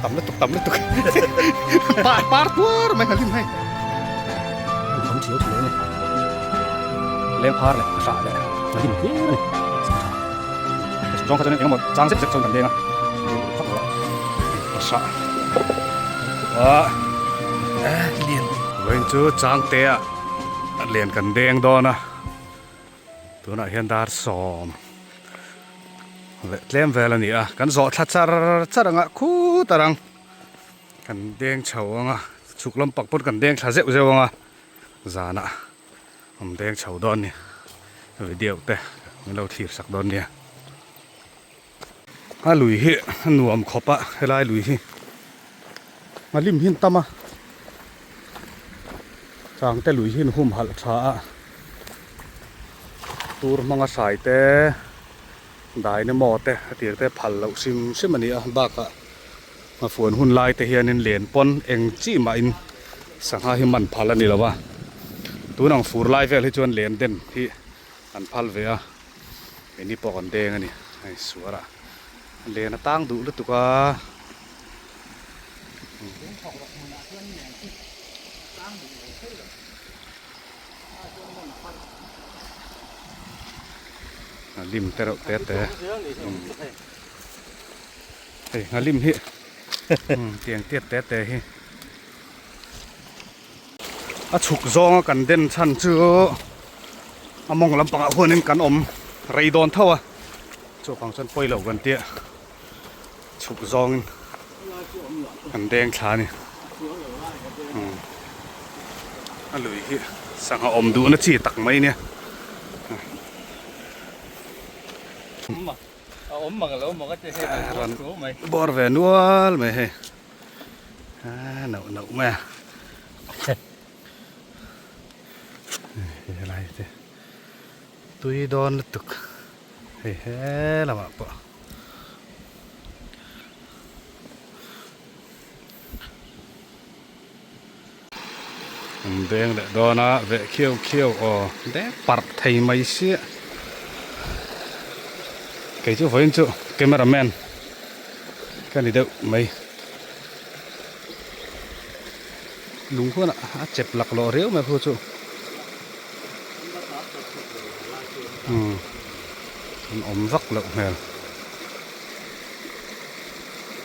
Tam lutuk tam lutuk par par tuar mai nghalim hei. Kham thiau tha leh a ni. Leng phar leh hrah leh nghalim hlir a ni. Zawng kha chuan engemaw chang zet zet chuan kan leng a. Vak lo a hrah a lian. Vawiin chu changte ah lian kan deng dawn a. Tunah hian dar sawm leh tlem vel a ni a, kan zawh thla char char anga khut arang kan deng chho anga chhuk lam pak pawn kan deng thla zeuh zeuh anga zanah awm deng chho dawn a ni video te min lo thlir sak dawn nia a lui hi a nuam khawp a helai lui hi a lim hi an tam a changte lui hi an humhalh tha a tur hmanga hrai te dynamo te a tir te phal loh hrim hrim a ni a bakah hmafuan hun lai te hianin len pawn eng chi mahin sangha hi man phal a ni lo a tun ang fur lai vel hi chuan len den hi an phal ve a. Keini pawh kan deng a ni hei suar ah len a tang duh lutuk a. A lim te reuh te te hei a lim hi tiang tiat te te hi a chhuk zawnga kan den chhan chu a mawng lampangah huanin kan awm rei dawn tho a chuvang chuan pawi lo kan tia chhuk zawngin kan deng thla a ni a lui hi sangha awm duhna chi tak mai nia. Bawr ve nual mai hei. A noh noh mai a helai te tui dawn lutuk hei he lamah pawh an deng leh dawn a veh khiau khiau aw deng parh thei mai sia kei chu vawiin chu camera man ka ni deuh mai lung huan a chep laklawh riau mai khu chu umm an awm vak loh hmel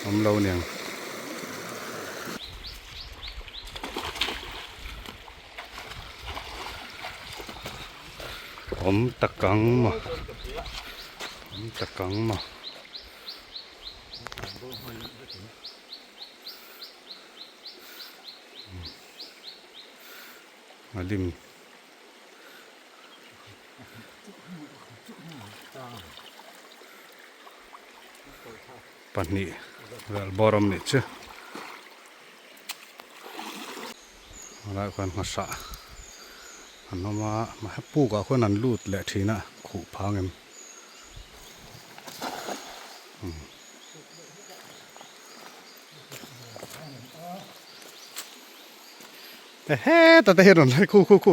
awm lo niang. Awm tak ang maw awm tak ang maw. A lim pahnih vel bawr awm nih chu helaiah khuan hmasa an awm a mahse pukah khuan an lut leh thin a khuh phang em. Heta te hian rawn lai khu khu khu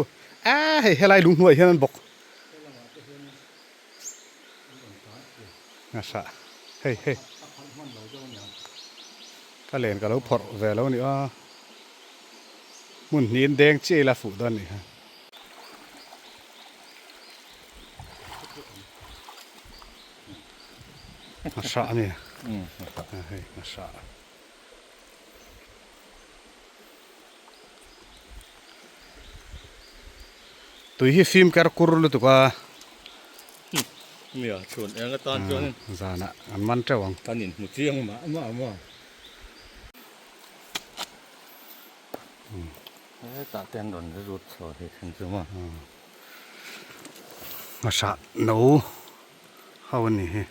a hei helai lung hnuaiah hian an bawk nasa hei hei ka len ka lo phawrh ve lo a ni a hmun hnihin deng chiah ila fuh dawn a nih kha. Nasa a ni hei nasa. Tui hi fim ker kur lutuk a. Nia chhun eng atan chuan zanah an man teuh ang. Kan inhmu chiang mah mah maw. Hetah te an rawn lut chho thei thin chu maw. Hmasa no ho a ni hi.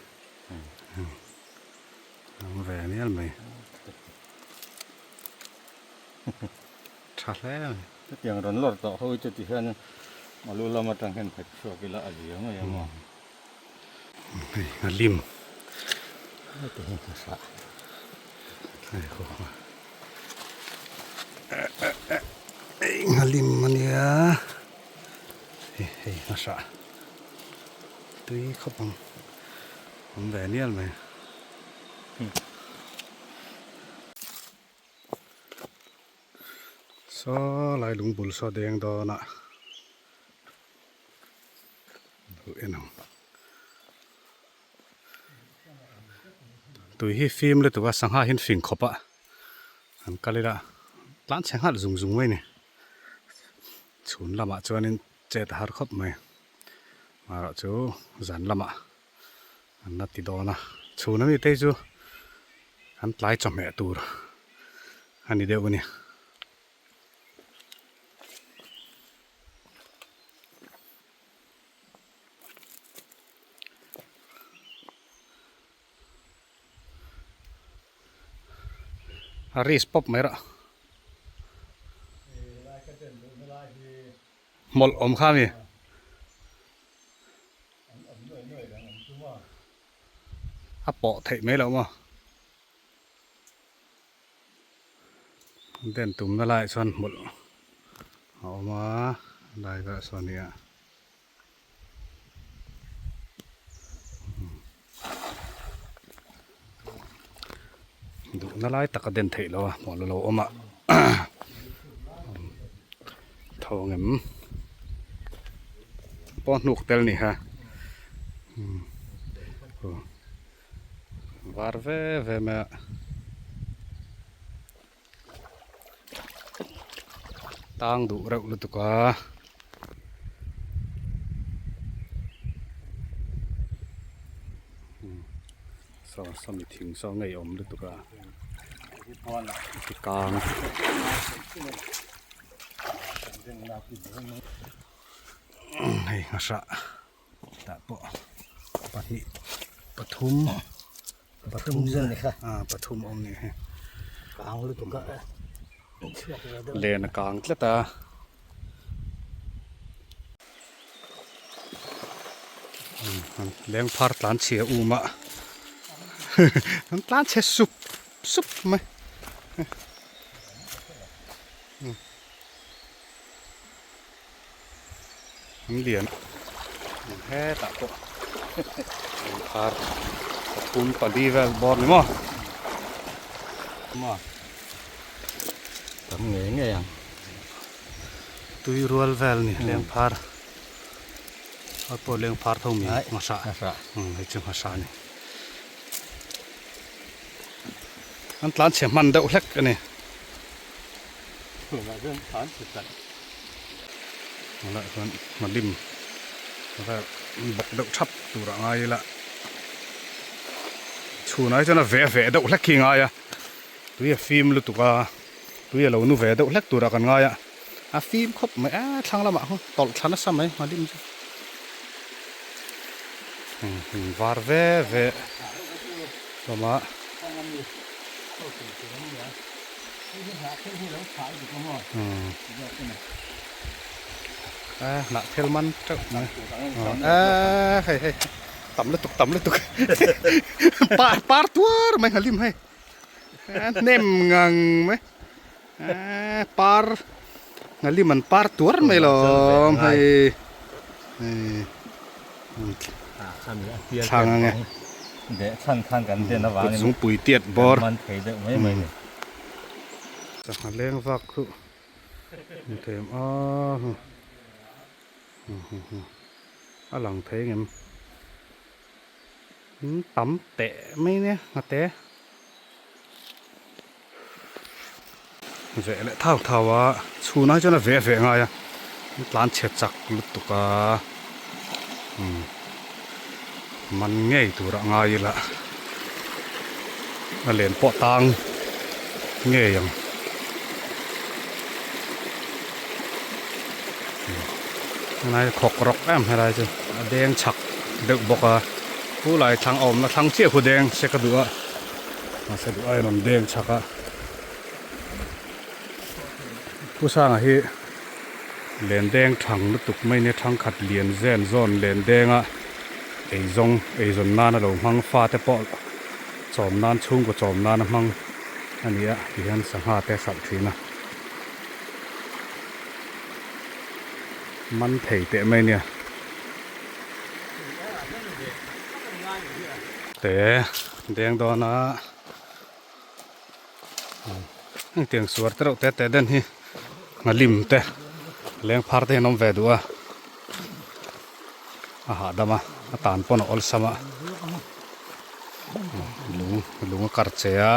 Awm ve mial mai. Tha hle a ni. Hetiang rawn lawr tawh ho hi chu ti hian a lu lam atang hian phet chhuak ila a zia mai ang aw. Hei a lim. Heti hi hmasa. Hei khaw hma. Hei nghalim a nia. Hei hei hmasa. Tui khawp ang. Awm ve nial mai. Saw lai lung bul saw deng dawn a duh en ang. Tui hi fim lutuk a sangha hian fing khawp a an kal ila tlan chhe nghal zung zung mai a ni. Chhun lamah chuanin chet a har khawp mai marawh chu zan lamah an la ti dawn a chhun ami te chu an tlai chawhmeh tur a ni deuh a ni. A risk pawp mai rah. Hmawlh awm kha mi. A pawh theih mai loh maw. Den tumna laiah chuan hmawlh a awm a lai velah sawn hi a. Duhna lai tak a den theih loh a hmawlh a lo awm a tho ang em pawh hnuk tel ni ha var ve ve mai a. Tang duh reuh lutuk a. Saw sawmi thing saw ngei awm lutuk a. Kang. Hei ngahra tah pawh pahnih pathum. Pathum zel ni kha. Ah pathum awm ni he. Kang lutuk a chhuak ve deuh. Len a kang tlat a. Leng phar tlan chhia um a. An tlan chhe sup sup mai. An lian hetah pawh phar pathum pali vel bawr ni maw maw tam ngei ngei ang tui rual vel ni leng phar a pawh leng phar tho mi hmasa hei chu hmasa a ni an tlan chhe hman deuh hlek a ni. Tunah chuan hmalim vel bawk deuh thap tur a ngai ila chhunah chuan a ve ve deuh hlek khi ngai a tui a fim lutuk a tui a lo nu ve deuh hlek turah kan ngai a a fim khawp mai a thlang lamah khaw tawlh thla nasa mai hmalim chu var ve ve hlawm a. Hnah thil man teuh mai a hei hei tam lutuk tam lutuk par par tuar mai halim hei hnem ngang mai par halim an par tuar mai lawm hei thlang ang e kut zungpui tiat bawr. Sangha leng vak khu hmu thei em a a lang thei ngem tam teh mai nia nghate veh leh thau thau a chhunah hi chuan a veh veh ngai a tlan chhe chak lutuk a man ngei tur a ngai ila a len pawh tang ngei ang helai khawk rawk em helai chu a deng chhak deuh bawk a chu lai thlang a awmna thlang chiah khu deng se ka duh a mahse duh aiin rawn deng chhak a pu sanga hi. Lendeng thang lutuk mai nia thangkhat lian zen zawn lendenga eizawng eizawn nana lo hmang fate pawh chawm nan chhungkaw chawm nana hmang a ni a tihian sangha te a hralh thin a man thei teh mai nia te deng dawn a heng tiang suar te reuh te te den hi. Nghalim te leng phar te hi an awm ve duh a a hahdam a a tan pawn a awlsam a lung lung a kar che a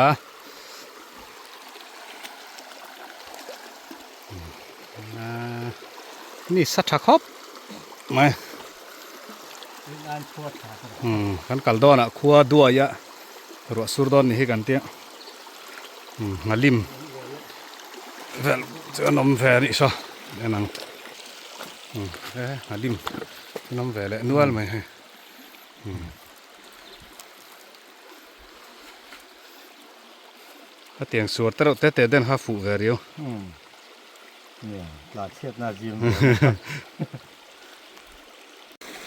ni sa tha khawp mai kan kal dawnah khua duai a ruah sur dawn ni hi kan tia nghalim vel chu an awm ve a nih saw en ang he nghalim an awm ve leh nual mai hei. A tiang suar te reuh te te den kha fuh ve riau.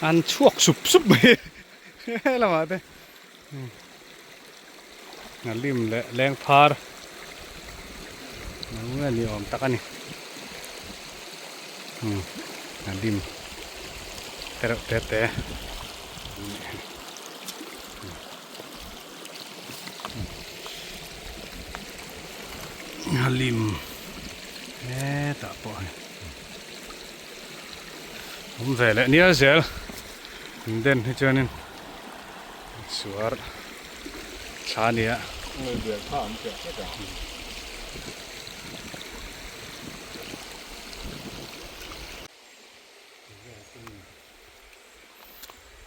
An chhuak sup sup mai he lamah te Nghalim leh leng phar nge ni awm tak a ni Nghalim te reuh te te. Lim hetah pawh hei awm ve leh nial zel an den hi chuanin suar thla a ni a.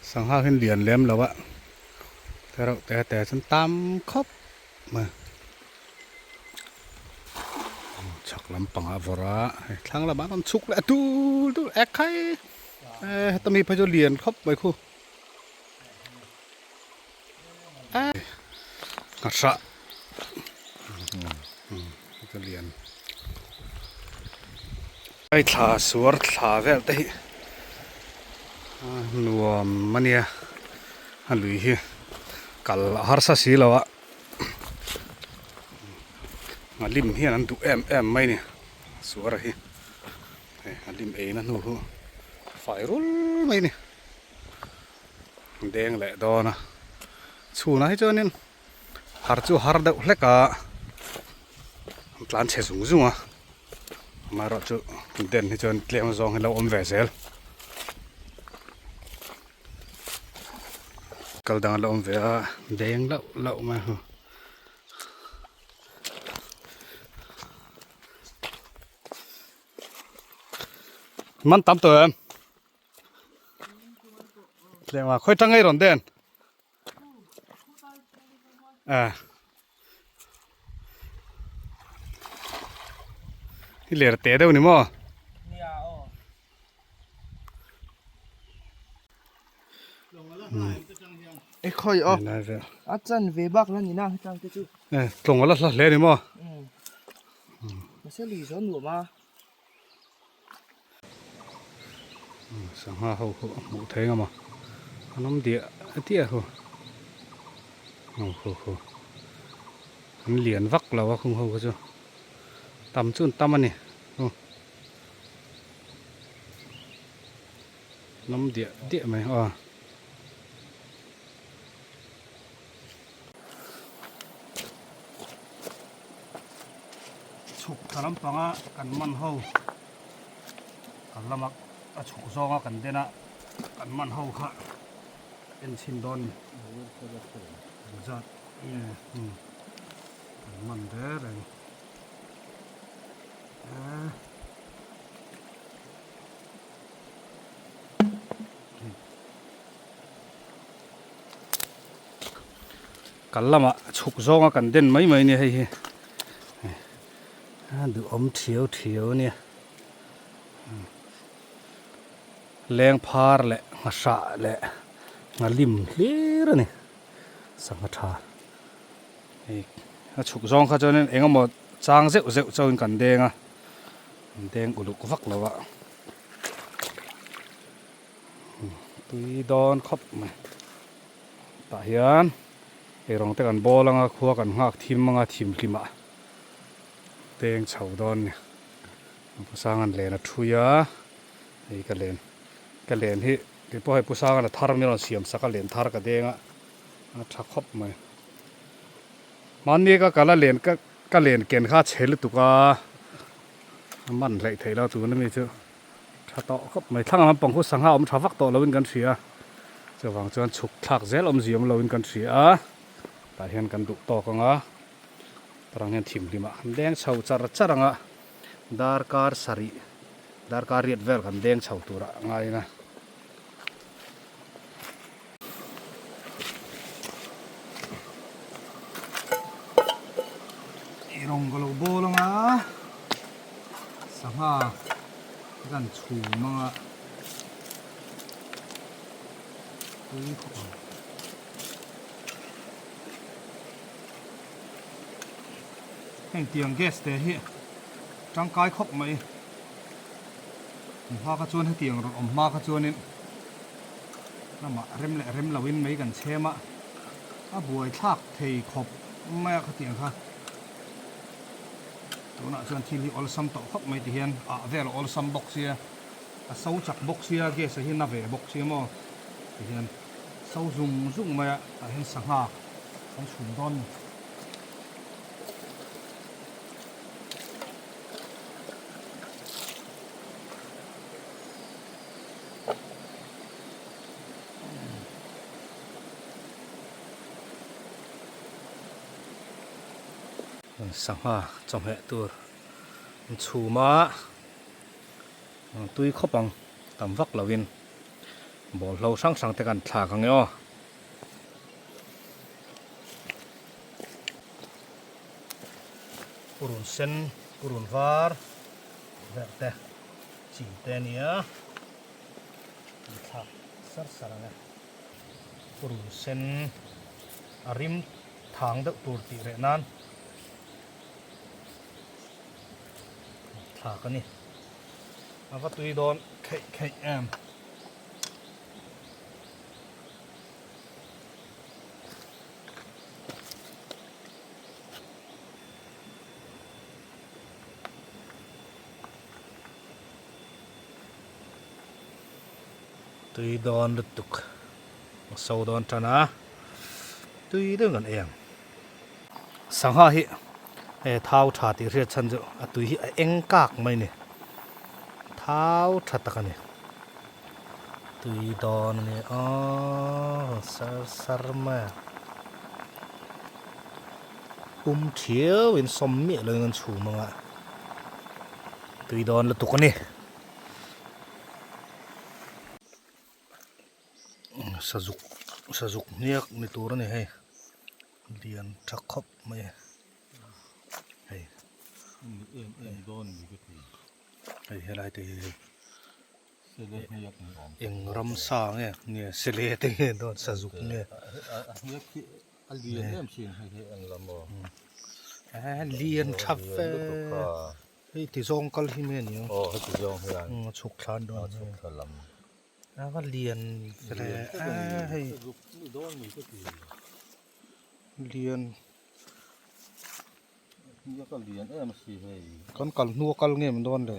Sangha hian lian lem lo a te reuh te te chuan tam khawp mai chhak lampangah a vawrh a hei thlang lamah an rawn chhuk leh tul tul ek khai eh heta mi phei chu lian khawp mai khu nghahrah lian Hei thla suar thla vel te hi nuam a nia a lui hi kal a harsa si lo a nghalim hian an duh em em mai a ni suar hi hei nghalim ei na hnu chu fai rul mai a ni deng leh dawn a chhunah hi chuanin har chu har deuh hlek a an tlan chhe zung zung a amaherawh chu den hi chuan tlem zawng hi lo awm ve zel kal dang a la awm ve a deng lauh lauh mai a man tam tawh em tlem a khawi tang ei rawn den. À. Hi ler te deuh ni maw? E khawi aw. A chan ve bak la ni na hetiang te chu. E tlawng ala hla hle ni maw? Mahse lui zawn nuam a. Sangha ho khu a hmuh thei ngam a an awm diah diah ho ho ho ho an lian vak lo a khung ho kha chu tam chu an tam a ni aw an awm diah diah mai aw. Chhuk thla lampanga kan man ho kan lama a chhuk zawnga kan den a kan man ho kha en chhin dawn ni zat nge kan man reng reng e. Kal lamah chhuk zawnga kan den mai mai nia hei hi a duhawm thiau thiau ania leng phar leh nghahrah leh nghalim hlir a ni sangha tha hei a chhuk zawng kha chuanin eng emaw chang zeuh zeuh chauhin kan deng a an deng uluk vak lo a. Tui dawn khawp mai tah hian eirawng te kan bawl anga khua kan nghak thim anga thim hlim ah teng chho dawn a ni Pu Sanga'n len a thui a hei ka len ka len hi keipawh hei Pu Sanga'n a thar min rawn siam sak a len thar ka deng a a tha khawp mai hmanni ka kal a len ka ka len ken kha a chhe lutuk a. A man hleih theih lo tun ami chu tha tawh khawp mai. Thlang lampang khu sangha awm tha vak tawh loin kan hria. Chuvang chuan chhuk thlak zel awmzia awm loin kan hria a. Tah hian kan duh tawk ang a. Tarang hian thim hlimah kan deng chho char char ang a. Darkar sarih, darkar riat vel kan deng chho turah a ngai a. I rawng ka lo bawl ang a, sangha ka kan chhum ang a, tui khawp ang. Heng tiang gas te hi tangkai khawp mai. Hma kha chuan hetiang rawn awm hma kha chuanin lamah rem leh rem loin mai kan chhem a, a buai thlak thei khawp mai a khatiang kha. Tunah chuan thil hi awlsam tawh khawp mai ti hian ah vel a awlsam bawk sia, a so chak bawk sia, gas a hi na ve bawk sia maw ti hian so zung zung mai a, tah hian sangha kan chhum dawn ni. Sangha chawhmeh tur an chhum a, tui khawp ang tam vak lovin bawlhlo hrang hrang te kan thlak ang e aw. Purun sen, purun var verh te chi te a nia an thlak sar sar ang e. Purun sen a rim thang deuh tur tih reh nan thlak a ni. A va tui dawn kheih kheih em. Tui dawn lutuk a so dawn tan a, tui deuh kan ei ang. Sangha hi hei thau tha tih hriat chhan chu a tui hi a eng kak mai a ni, thau tha tak a ni. Tui dawn a ni aw sar sar mai a pum thiau in sawm miah lo in an chhum ang a tui dawn lutuk a ni sazuk sazuk hniak ni tur a ni hei lian tha khawp mai a hei hei helai te hi hei. Eng ramsa nge nge sele te nge dawn sazuk nge lian tha fe hei ti zawng kal hi nge ni ang chhuk thlan dawn a va lian ve a hei lian kan kal hnu a kal nge maw dawn le.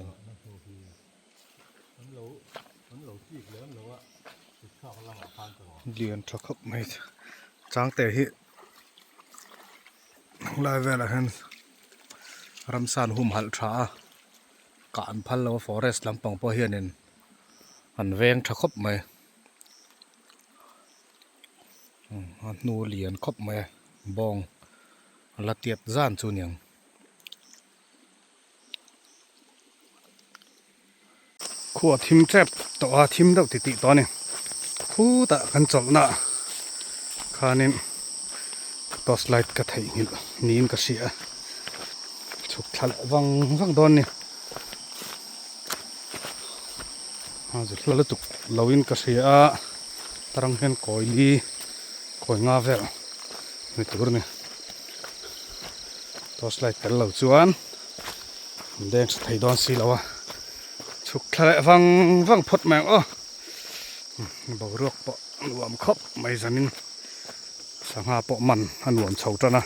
Lian tha khawp mai changte hi lai velah hian ramsa an humhalh tha a kah an phal lo a forest lampang pawh hianin an veng tha khawp mai a hnu lian khawp mai a bawng a la tiat zan chu aniang. Khua thim tep tawh a, thim deuh titih tawh a ni. Khutah kan chawlhna khanin torch light ka theihnghilh niin ka hria a, chhuk thla leh vang vang dawn a ni. A zu hla lutuk loin ka hria a, tarang hian kawi li kawi nga vel ni tur a ni. Torch light tel lo chuan an deng tha thei dawn si lo a, chhuk thla leh vang vang phawt mai ang aw. Boruak pawh a nuam khawp mai zanin sangha pawh man a nuam chho tan a,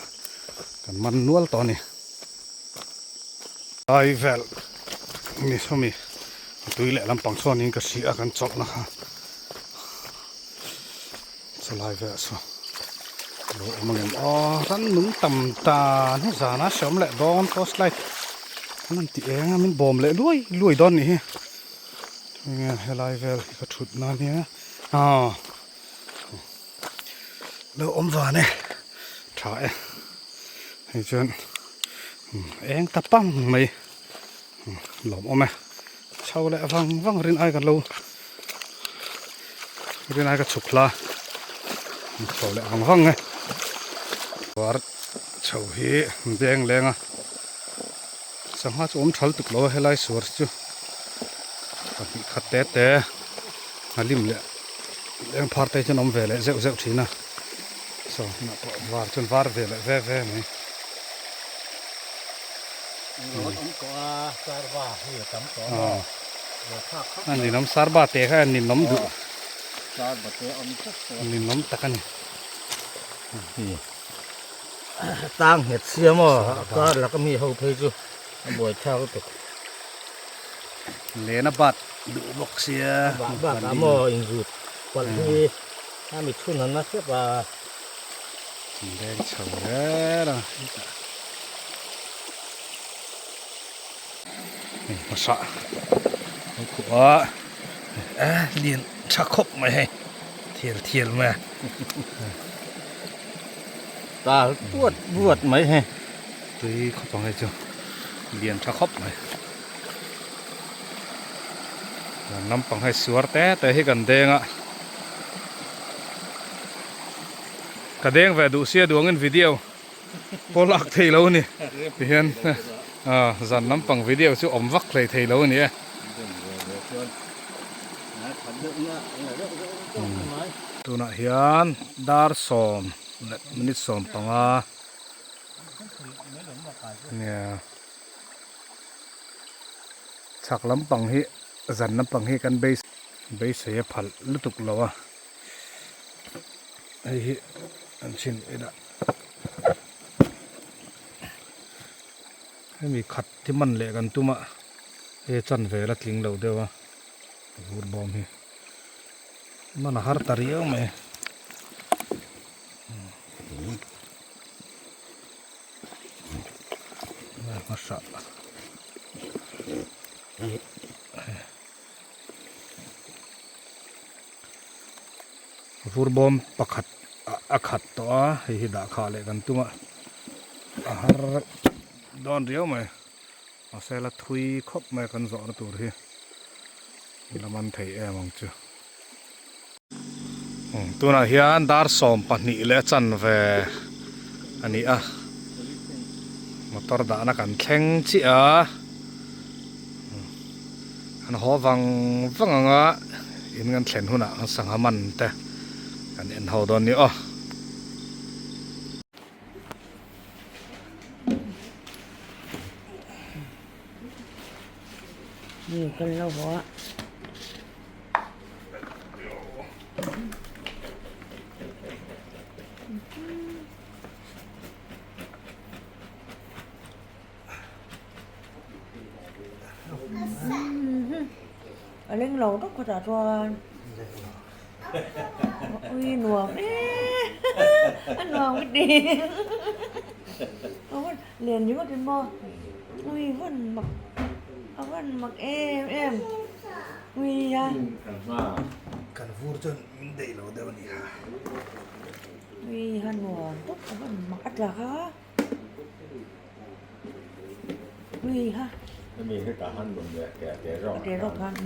kan man nual tawh a ni. Lai vel ni sawmi a tui leh lampang chuanin ka hria a kan chawlhna kha. Chulai velah sawn lo awm ang em aw rannung tam ta hnu zana hreawm leh dawn torch light. An han ti eng a min bawm leh luai luai dawn nih hi. Enge helai vel hi ka thut na ania aw lo awm van e tha e hei chuan eng ta pang mai lawm awm e chho leh vang vang rin ai kan lo rin ai ka chhuk hla chho leh vang vang e var chho hi beng leng a. Sangha chu awm thal tuk lo a helai suar chu pahnih khat te te a lim leh leng phar te chuan awm ve leh zeuh zeuh thin a saw hunah pawh var chuan var ve leh ve ve mai. A ninawm sarba te kha a ninawm duh ninawm tak a ni. Tlang nghet sia maw a kar laka mi ho phei chu a buai thlak lutuk. Lena bat duh bawk sia. Bak bak ah maw inzut palh hi a mi chhun an la hrep a. Leng chho zel a. Hei hmasa hei khuh a a lian tha khawp mai hei thial thial mai a. Tal buat buat mai hei. Tui khawp ang hei chu lian tha khawp mai. Kan lampang hei suar te te hi kan deng a. Ka deng ve duh sia duangin video pawh lak thei lo a ni. Tihian zan lampang video chu awm vak hlei thei lo a ni e. Tunah hian dar sawm leh minute 15 nia chhak lampang hi zan lampang hi kan beisei a phalh lutuk lo a hei hi an chhin ila hemi khat hi man leh kan tum a hei a chanve la tling lo deuh a vur bawm hi man a har ta riau mai. Vur bawm pakhat a khat tawh a hei hi dah khah leh kan tum a a har dawn riau mai mahse la thui khawp mai a kan zawhna tur hi la man thei em ang chu. Tunah hian dar 12 leh a chanve a ni a motor dahna kan thleng chiah a. An haw vang vang ang a, in kan thlen hunah an sangha man te kan en ho dawn ni aw. Ni kan lo haw a. A leng lo tawp khatah chuan ui nuam e a nuam ka ti lian ringawt in maw ui vawn mak a vawn mak em em ui a kan vur chuan min daih lo deuh a ni kha ui a nuam tawp a vawn mak a tla kha. Ui ha. Hemi hi tah han lum leh teh teh rawk. Teh rawk han.